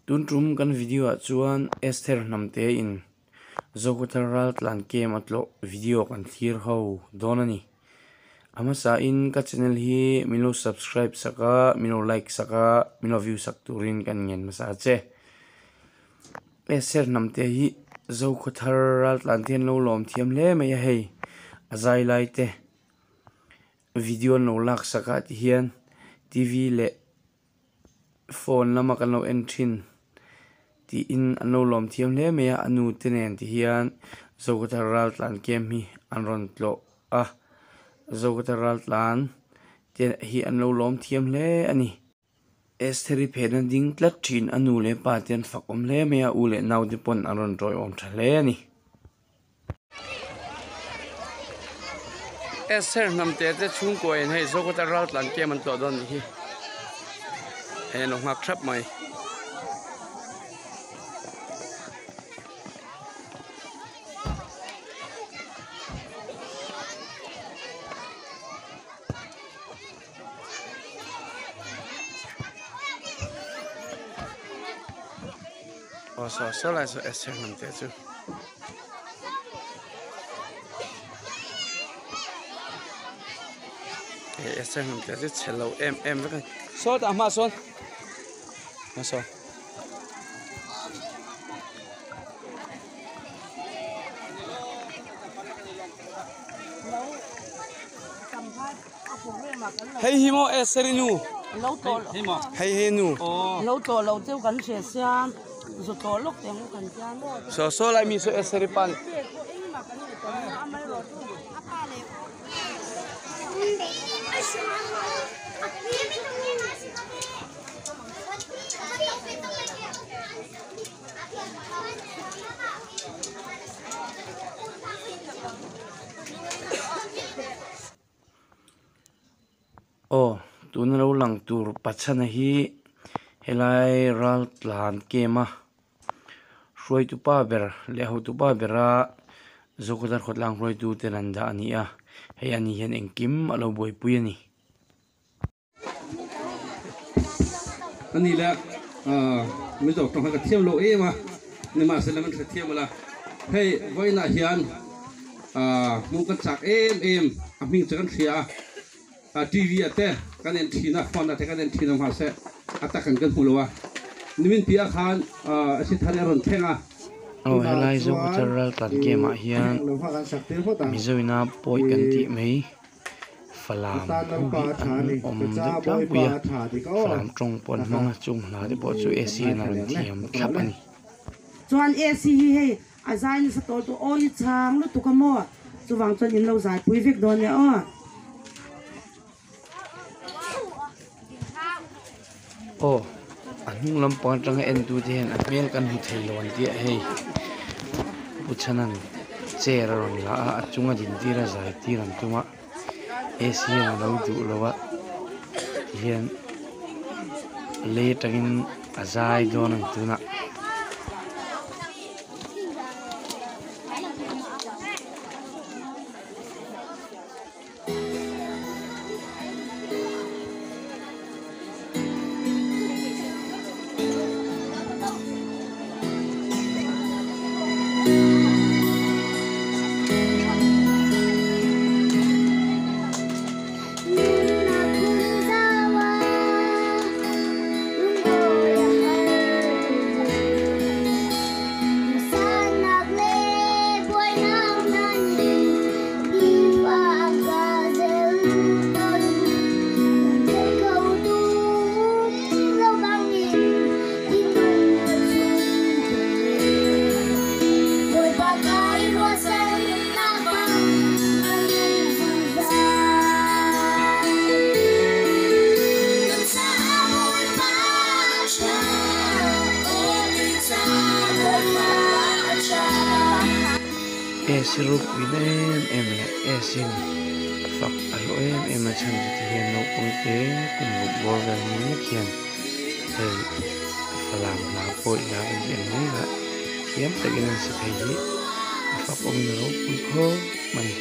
Tun tum kan video ah chuan Esther Hnamte in Zokhawthar Raltlan Camp a tlawh video kan thlir ho dawn a ni. A hmasa in ka channel hi min lo subscribe sak a, min lo like sak a, min lo view sak turin kan ngen hmasa che. Esther Hnamte hi Zokhawthar Raltlan te an lo lawm thiam hle mai a hei a zai lai te. Video an lo lak sak ah ti hian T_V leh phone lama kan lo en thin tiin an lo lawm thiam hle mai a a nu te nen ti hian Zokhawthar Raltlan camp hi an rawn tlawh a Zokhawthar Raltlan te hi an lo lawm thiam hle a ni. Estheri phehna ding tlat thin a nu leh pa te an fak awm hle mai a u leh nau te pawn an rawn tawiawm tha hle a ni. Esther hnamte te chhungkua in hei Zokhawthar Raltlan camp an tlawh dawn anih hi hei an lo nghak thap mai. Aw saw saw lai saw Esther hnamte chu. Hei Esther hnamte chu chhe lo em em vek a ni. Sawtah hmaah sawn hma sawn. Hei hi maw Esther-i nu hei hi nu lo tlawh lo deuh kan hria sia zu tlawh lawk teh ang u kan tia maw saw saw lai mi saw Esther-i pa ni Aw tuna lo lang tur pachhana hi helai raltlan camp a hruaitu pa ber leh hotu pa bera Zokhawthar khawtlang hruaitu te an dah a ni a hei ani hian engkim a lo buaipui a ni. Ani le Mizo tawng kha ka thiam lo em a, nimahsela min hrethiam ula, hei vawiinah hian hmuh kan chak em em a hming chu kan hria a, TV ah te kan en thin a, phone ah te kan en thin a mahse a tak in kan hmu lo a, nimin piah khan a si thar a rawn thleng a. Aw helai Zokhawthar Raltlan camp ah hian Mizo ina pawi kan tih mai. Falam ho hi an awm deuh tlangpui a Falam tawng pawh an hmang a chung hna te pawh chu AC in a rawn thiam thlap a ni. Chuan AC hi hei a zai nasa tawl tawh aw i chhang lutuk a maw chuvang chuan in lo zai pui vek dawn nia aw. Aw a hnung lampang atanga en tu te hian a hmel kan hmu thei lo an tia hei pu chhanan chair a rawn la a a chunga din tir a zai tir an tum a ac hian a lo duh lo a tihian lei atangin a zai dawn a ni tunah. AC ropui na em em leh AC in fak a hlawh em em a chhan chu tihian naupang te kum ruk bawr vel ni mek hian hei falam hla pawh ila kan tih ang mai lah thiam takin an sa thei hi a fak awm na ropui khawp mai.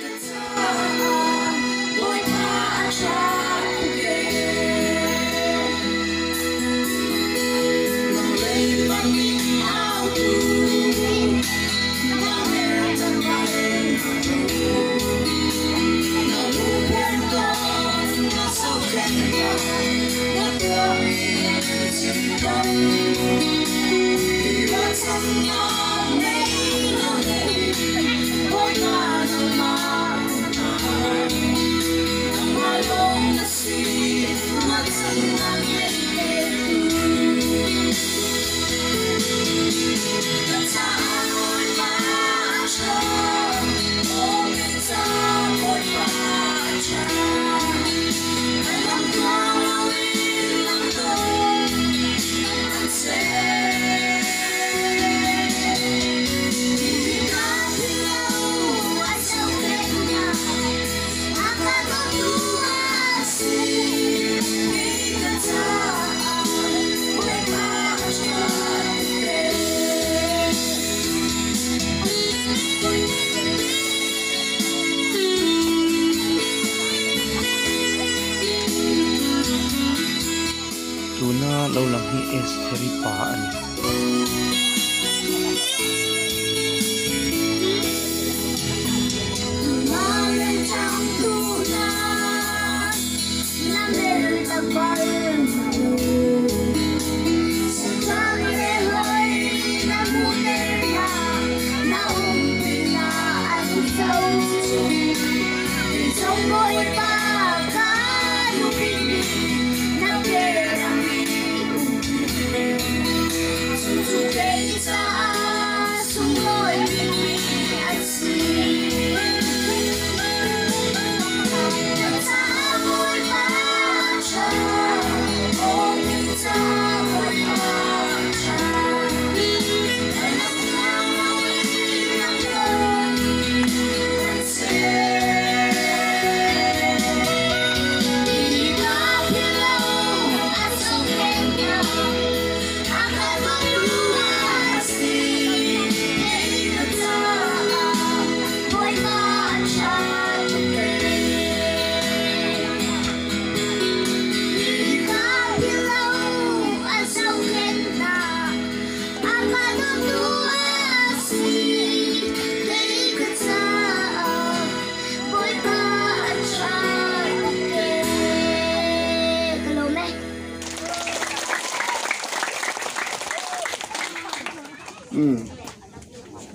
Estheri pa a ni.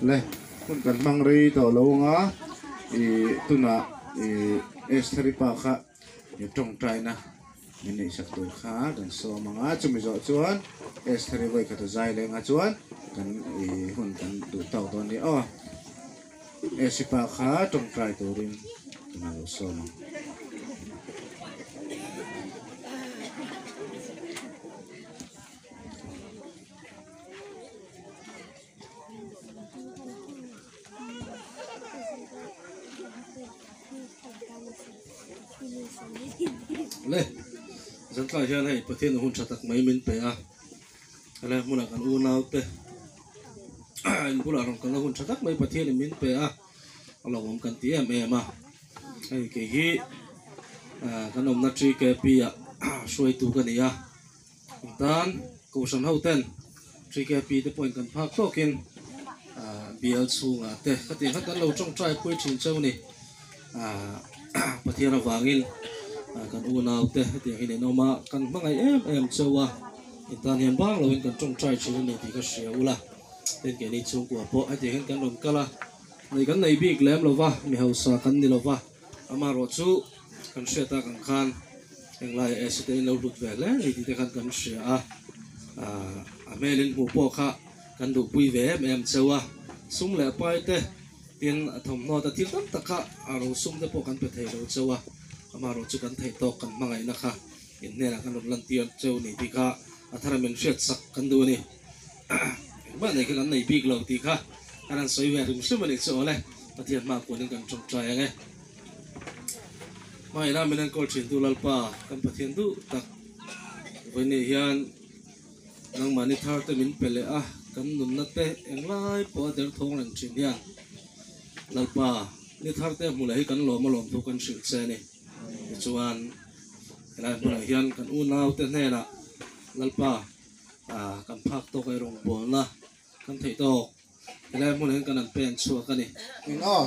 Le hun kan hmang rei tawh lo anga ih tunah ih Estheri pa kha ih tawngtaina min neih sak tur kha kan sawm ang a chumi zawh chuan Estheri vawi khat a zai leh anga chuan kan ih hun kan duh tawk dawn a ni aw Esi pa kha tawngtai turin tunah lo sawm ang. Le zan tlai hian hei Pathian hun tha tak mai min pe a helai hmunah kan unau te in bulah rawn kalna hun tha tak mai Pathian in min pe a a lo awm kan ti em em a hei kei hi kan awmna TKP ah hruaitu ka ni a. Tan Kohhran ho ten TKP te pawhin kan phak tawkin bial chhungah te ka tih kha kan lo tawngtai pui thin cheu ni. Pathian avangin kan unau te hetiang hian in awm a, kan hmangaih em em cheu a, in tan hian bang loin kan tawngtai thin a ni tih ka hria ula. Tin keini chhungkua pawh hetiang hian kan rawn kal a, nei kan nei bik lem lova, mi hausa kan ni lova, amaherawh chu kan hriat tak ang khan Englai AC te in lo hlut ve hle ni tih te khan kan hria a, a hmel in hmuh pawh kha kan duhpui ve em em cheu a, sum leh pai te tin a thawmhnaw te thil tam tak kha a ro sum te pawh kan pe thei lo cheu a, amaherawh chu kan theih tawk kan hmangaihna kha in hnenah kan rawn lantir cheu ni tih kha a thar min hriat sak kan duh a ni. Engmah nei kha kan nei bik lo tih kha kan han sawi ve hrim hrim a nih chu awle, Pathian hma kuanin kan tawngtai ang e. Hmaina min enkawl thin tu Lalpa kan Pathian duh tak vawiin hian nangmahni thar te min pe leh a, kan nunna te englai pawh a derthawng reng thin hian Lalpa ni thar te hmu leh hi kan lawm alawm thu kan hrilh che a ni. Tichuan helai hmunah hian kan unau te hnenah Lalpa kan phak tawk ei rawngbawlna kan theih tawk. Helai hmunah hian kan han pen chhuak a ni. In aw,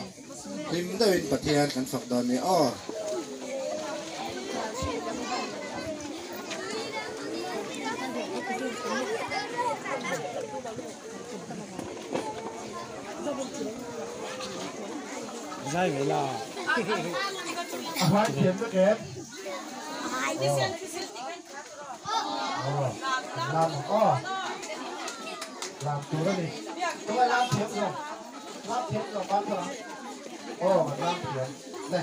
hlim deuhin Pathian kan fak dawn ni aw. Zai ve la. A hmai thiam vek em? Aw, lam ang aw. Lam tur a ni. Tungai lam thiam zawng. Lam thiam zawng ban thar ang. Aw, kan lam thiam. Le.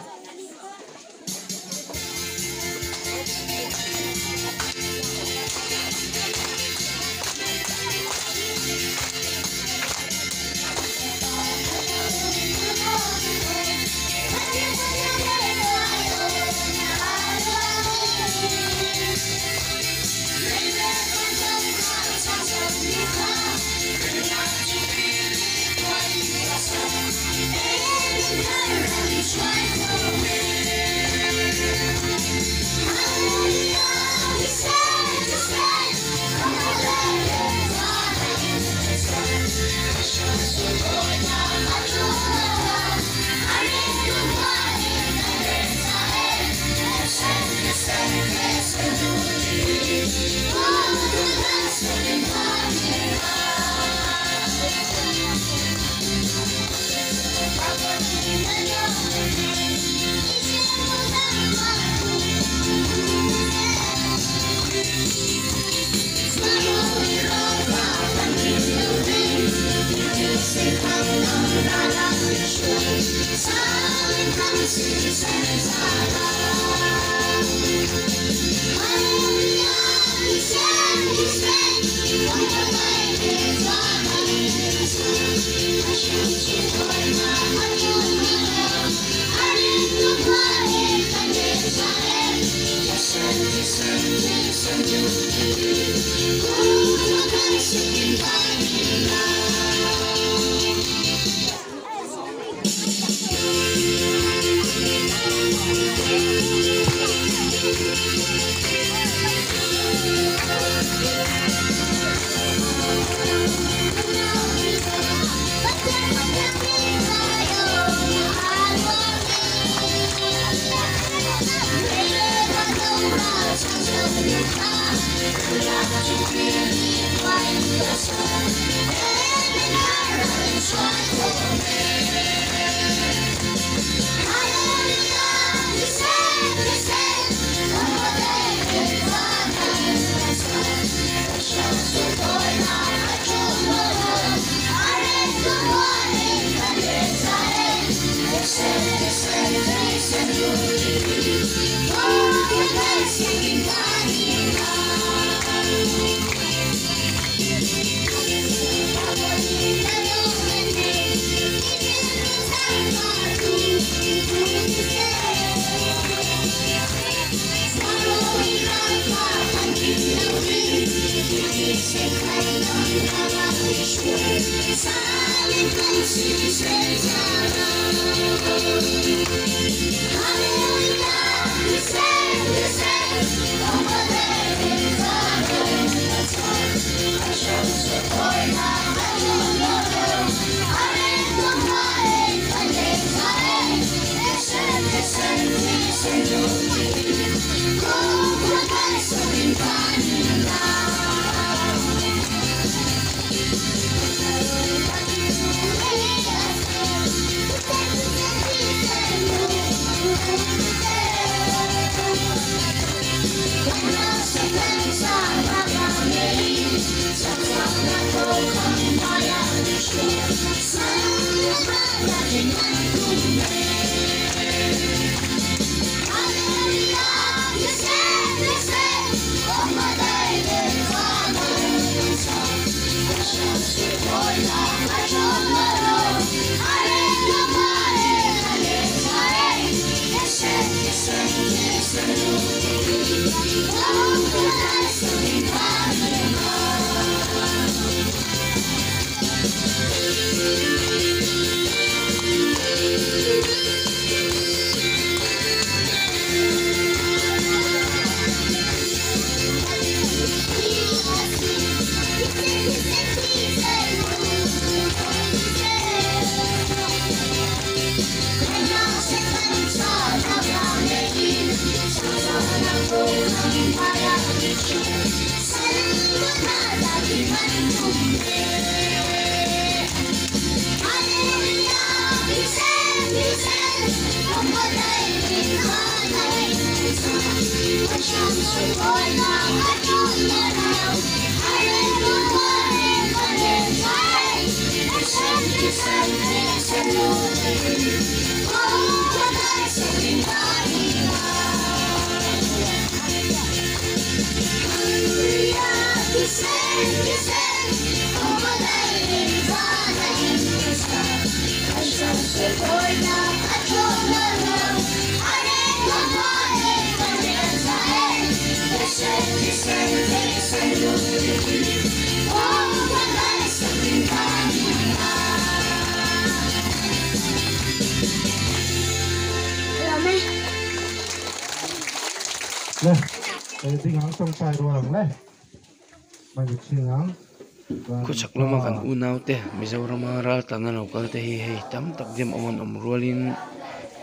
Khawchhak lama kan unau te Mizorama ral tlan a lo kal te hi hei tam tak diam awm an awm rualin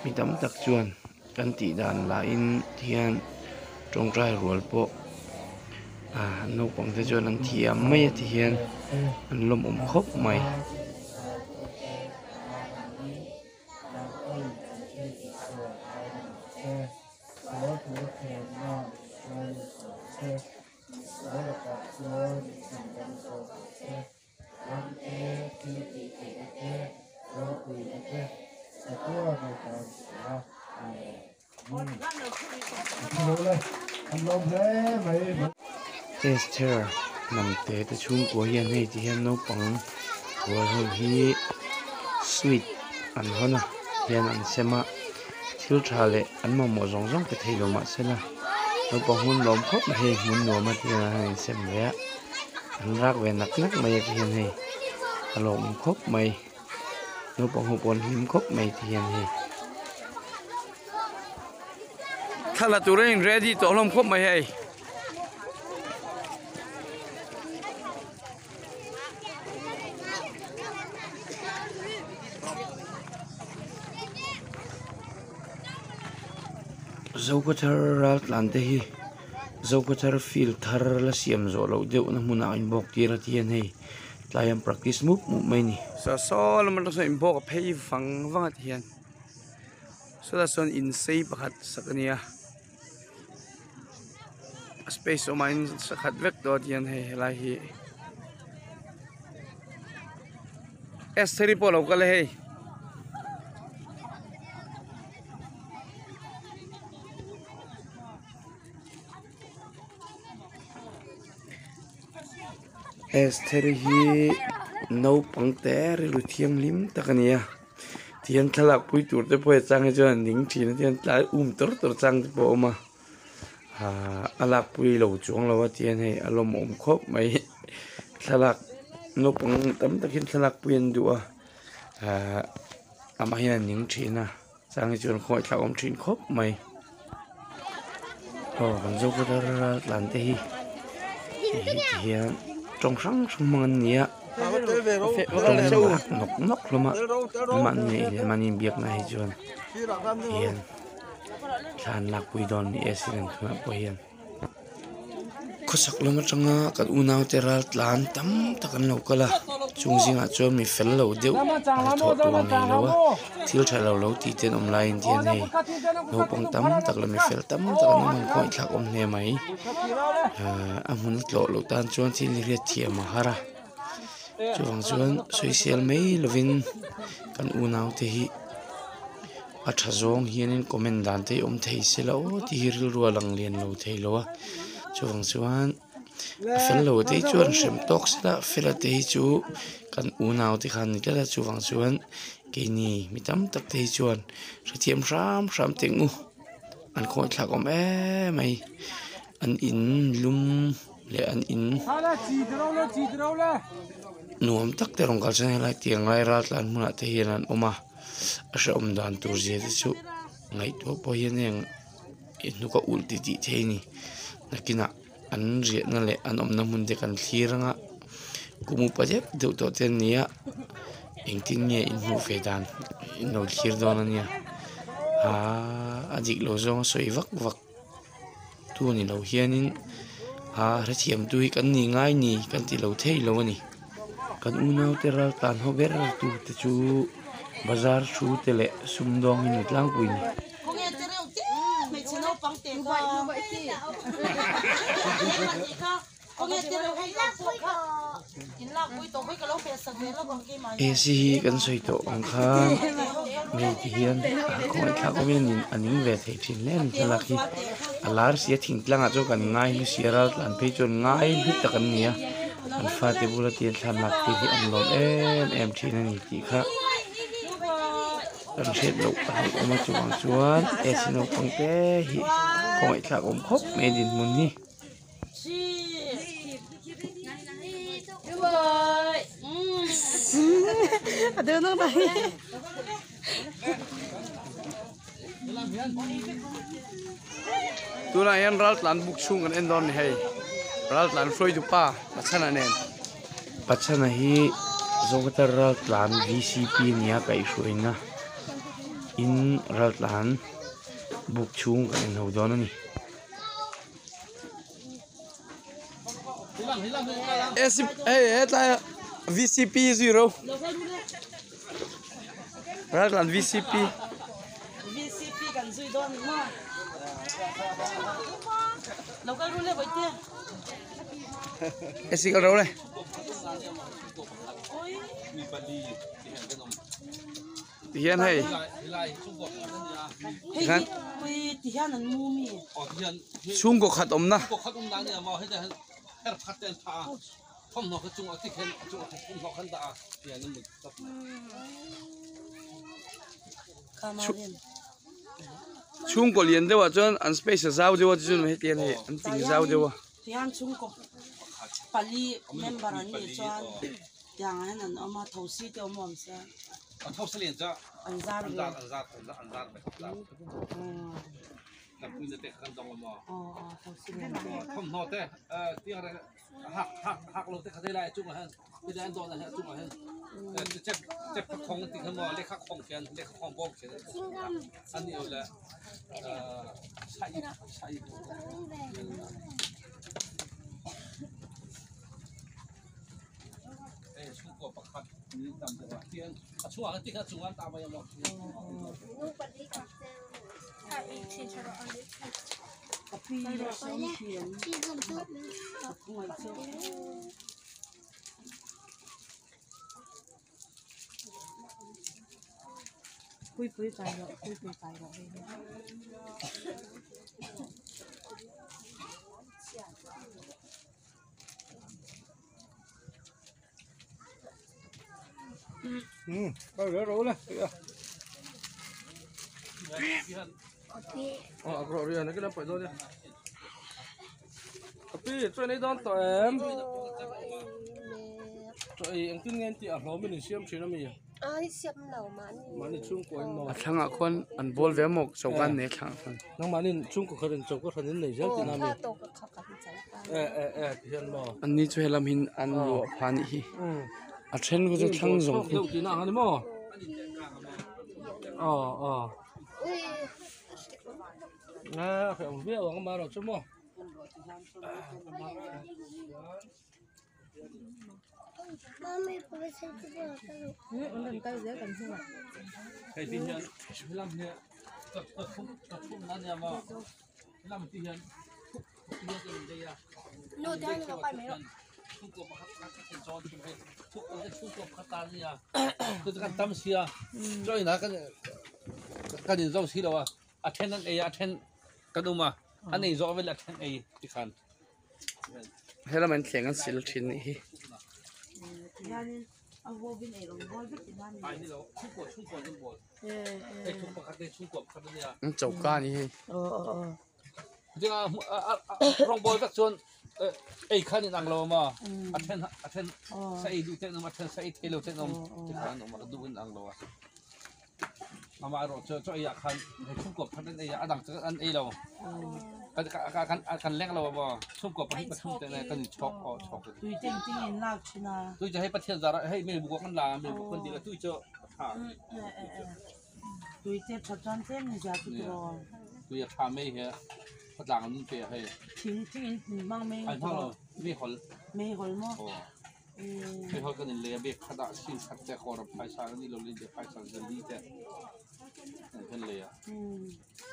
mi tam tak chuan kan tih dan lahin hian tawngtai rual pawh ah naupang te chuan an thiam mai a ti hian an lawmawm khawp mai. Esther hnamte te chhungkua hian hei ti hian naupang rual ho hi sweet an hawn a hian an sem a thil tha leh an mamawh zawng zawng pe thei lo mahsela naupang hun lawm khawp mai hei hmun nuam a tia an insem ve a an rak ve nak nak mai a ti hian hei a lawmawm khawp mai naupang ho pawh an hlim khawp mai ti hian hei. Thla la tur a in ready tawh hlawm khawp mai hei. Zokhawthar ral tlan te hi Zokhawthar field thar la siam zawh loh deuh na hmunah an inbawk tir a ti hian hei tlai an practice mup mup mai a ni. Saw saw lam atang sawn inbawk a phei vang vang a ti hian sawtah sawn in sei pakhat sak a nia a space awmah hian sakhat vek tawh a ti hian hei helai hi Estheri pawh a lo kal e hei. Estheri hi naupang te rilru thianghlim tak a ni a tihian thlalak pui tur te pawh he chang hi chuan an ding thin a tihian tlai um tawr tawr chang te pawh a awm a ahh a lakpui lo chuang lo a tihian hei a lawmawm khawp mai. Thlalak naupang tam tak hian thlalak pui an duh a ahh amah hian a ning thin a chang hi chuan khawngaih thlak a awm thin khawp mai aw kan zokhawthar tlan te hi tihian tawng hrang hrang hmang an ni a tawng rak nawk nawk hlawm a mahni leh mahni inbiakna hi chuan tihian thla an lakpui dawn ni e sin an tunah pawh hian. Khawsak lam atanga kan unaute ral tlan tam tak an lo kal a chung zingah chuan mi fel lo deuh hnathawh tur nei lo a thil tha lo lo tih te an awm laiin tihian hei naupang tam tak leh mi fel tam tak an awm a an khawngaih thlak awm hle mai ahh a hmun a tlawh loh tan chuan thil hi hriat thiam a har a chuvang chuan sawisel mai lovin kan unaute hi. A tha zawng hianin comment dan te hi awm thei se la aw tih hi rilru a lang lian lo thei lo a chuvang chuan a fel lo te hi chuan hrem tawk se la fela te hi chu kan unau te khan a ni tlat a chuvang chuan keini mi tam tak te hi chuan hrethiam hram hram teh ang u an khawngaih thlak awm em mai an in lum leh an in nuam tak te rawn kalsan helai tiang lai ral tlan hmunah te hian an awm a. A hrehawm dan tur zia te chu ngaihtuah pawh hian heng i hnuk a ulh titih thei a ni nakinah an riahna leh an awmna hmun te kan thlir anga kum upa deuh deuh tawh te an ni a engtin nge in hmuh ve dan in lo thlir dawn a nia ahh a dik lo zawng a sawi vak vak tu ni lo hianin ahh hrethiam tu hi kan ni ngai ni kan ti lo thei lo a ni. Kan unaute ral tlan ho ber tu te chu bazar thu te leh sumdawng hi ni tlangpui ni. AC hi kan sawi tawh ang khan hei ti hian a khawngaih thlak awm in a ning ve thei thin hle a ni thlalak hi a lar si a thingtlangah chuan kan ngai hlu si a ral tlan phei chuan ngai hlu tak an ni a an fate bula tian thlalak te hi an lawm em em thin a ni tih kha kan hriat loh a hlauh awm a chuvang chuan AC naupang te hi khawngaih thlak awm khawp mai a dinhmun hi. Tunah hian raltlan buk chhung kan en dawn a ni hei raltlan hruaitu pa Pachhana nen. Pachhana hi Zokhawthar raltlan V_C_P a ni a kaihhruaina in raltlan buk chhung kan en ho dawn a ni. Hei hetlai ah vcp zero raltlan vcp vcp kan zui dawn ni maw lo kal ru le bawihte AC kal ro le tihian hei tikhan tihian an mu mi chhungkaw khat awmna chhungkaw lian deuhah chuan an space a zau deuh a chu heti hian hei an ting zau deuh a tihian chhungkaw pali member an nih chuan tiang ah hian an awm a thosi te awm awm se an zar ve aw thosi lian te Chaw ei engtin nge an tih a hlawm in insiam thin ami? Ai siam lo mahni. Mahni chhungkua in maw? A thlangah khuan an bawl ve maw choka an nei a thlangah khuan. Nangmahni chhungkaw khat in choka hran in nei zel tihna ami? Aw thla tawk a kha kan choka. E e e ti hian maw? An ni chu helam hin an luah pha anih hi. A then khu chu thlang zawng khu. Deuh tihna ang ani maw? Aw aw. A hrehawm viau ang amaherawh chu maw? Hei ti hian helam hi ka ka ka thum na nia maw helam ti hian thuk thuk hian ka in lei a chhungkaw pakhat khat kan zawn thung hei thuk ang te chhungkaw pakhat tan ania chu chu kan tam sia chaw inah kan kan in zo si lo a a then an ei a a then kan awm a an ei zawh vel a then ei tikhan. Helam an thleng an sil thin nih hi. An choka a ni hei. Amaherawh chu chaw ei ah khan hei chhungkaw pakhat an ei a a dang chu an ei lo kan kan kan leng lo a maw chhungkaw pahnih pathum te nen kan in chhawk aw chhawk tui te engtin in lak thin a tui chu hei Pathian zar ah hei mei buk ah kan la a mei buk kan dil a tui chu a tha tui te tha chuan tlem ni zia chu tiraw tui a tha mai hi khawtlang an in pe a hei thing thing in hmang mai an hmang lo meihawl meihawl maw Hei ho kan in lei a bag khat ah sin khat te kawr a phaisa kan ilo lei te phaisa zali te an kan lei a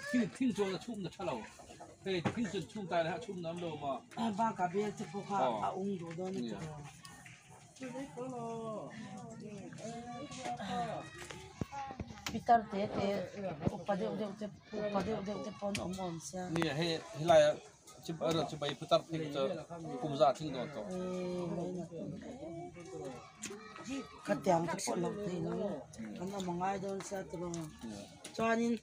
thing thing chuan a chhum na tha lo hei thing chuan chhum tai le a chhum nam lo ma ba ka bel te pawh kha a ung duh dawn a ti pitar te te upa deuh deuh te upa deuh deuh te pawn awm awm sia nia hei helai ah Chibai putar phei chu kum za tling dawn tawh. Khatiang te pawh lo thei lo an awm a ngai dawn sia tiraw chuanin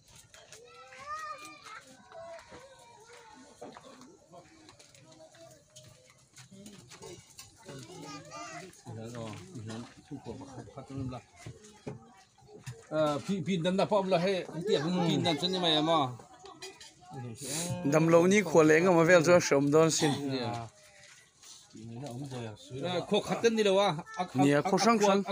Damlo ni khua leh engemaw vel chu a hreawm dawn sin. Nia khaw hrang hrang.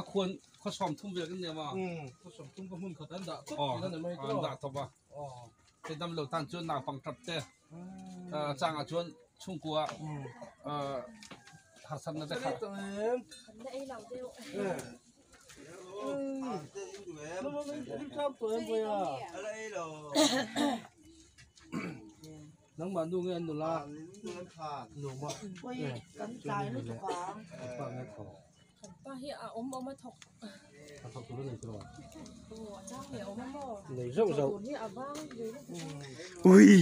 Ui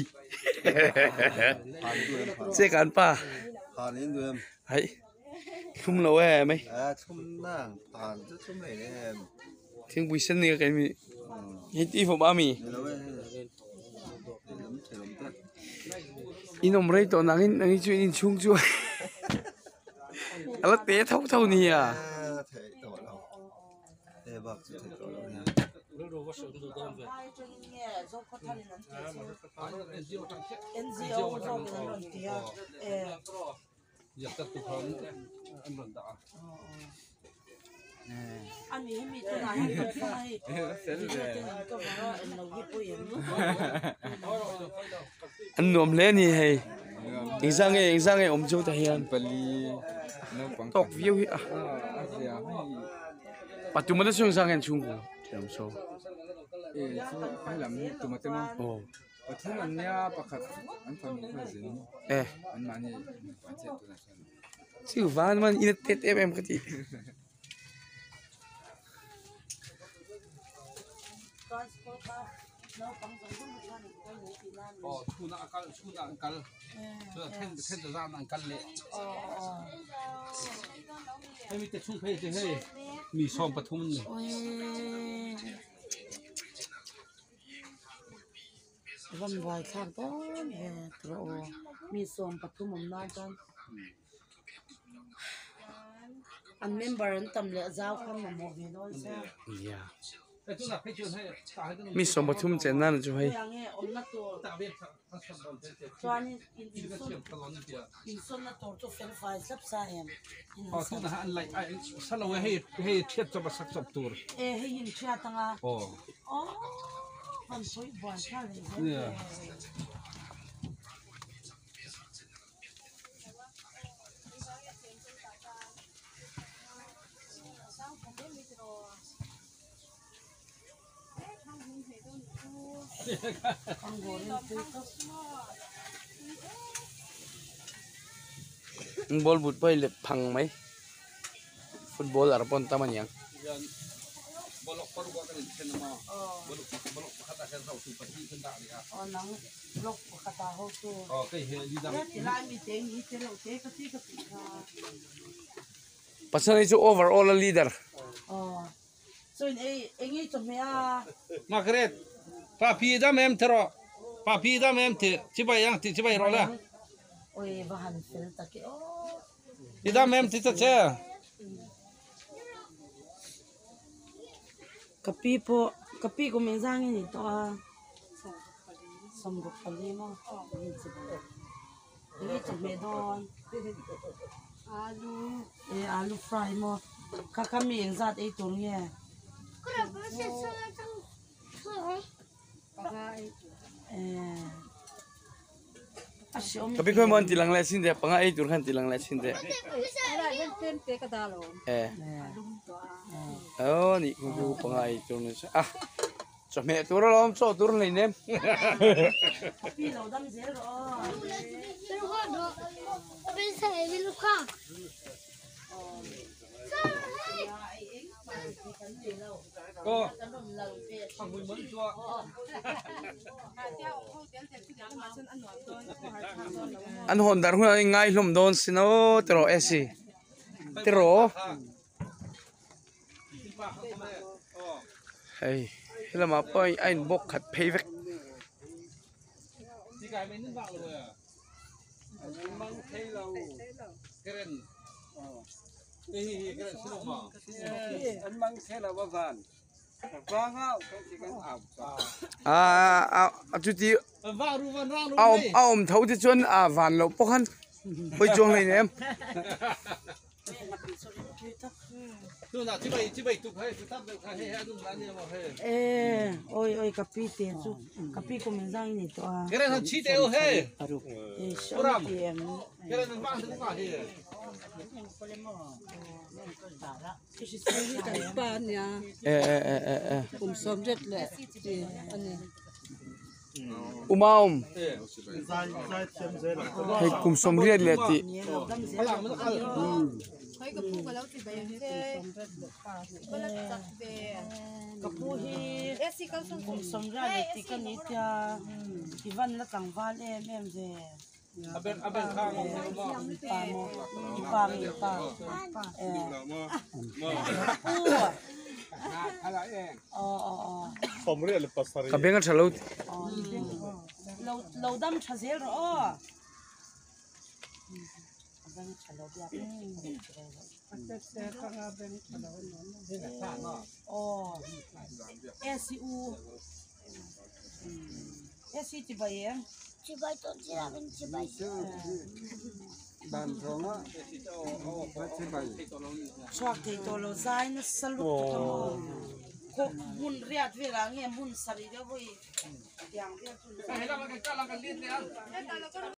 che kan pa hei thlum lo em mai thingpui sen ni ka kei mi hei ti fawp a mi in awm rei tawh nangin ang hi chu in inchhung chu a la te tho tho nia. An nuam hle a ni hei engzah nge engzah nge awm chu tah hian tawk viau hi a patum te chu engzah nge an chhungkaw thiam saw aw. E chu van man in a tet em em ka ti. Van buai thlak dawn ve tawh aw mi 13 awm nan chuan. An member an tam leh zau kha mamawh ve dawn se. Yeah. Mi sawmpathum chen nan chu hei. Nge awmna tur chuanin in insawn insawnna tur chu fel fai thlap sa em. Aw tunah an laih a salo e hei hei thiat chawp a sak chawp tur. E hei in thiat anga. Aw. Aw van sawi buai thlak leh zel. Yeah. Ball but pawh hi let phang mai footballer pawh an tam aniang. Pasal hi chu overall a leader. Margaret pa pi dam em ti rawh pa pi dam em ti chibai ang ti chibai rawh le i dam em ti ta che. Ka pi pawh ka pi kum engzang nge ni tawh a sawmruk pali maw enge chawhmeh dawn e alu fry maw kha kha mi engzat ei tur nge Ka pi khawi maw an ti lang leh chin teh panga ei tur kha an ti lang leh chin teh e aw nih khu khu panga ei tur ni a chawhmeh tur alawm chaw tur hlei nem. An hawn dar hunah hian ngai hlawm dawn sin aw tiraw esi tiraw hei helamah pawh a in bawk khat phei vek. Chuti a awm tho te chuan a van loh pawh khan hawi chuang hlei nem. Umaum hei kum sawmriat leh tih Ka beng a tha lo Chhuak thei tawh lo zai nasa lutuk a maw khaw hmun riat velah nge hmun sarih deuh pawh hi tiang vel chu.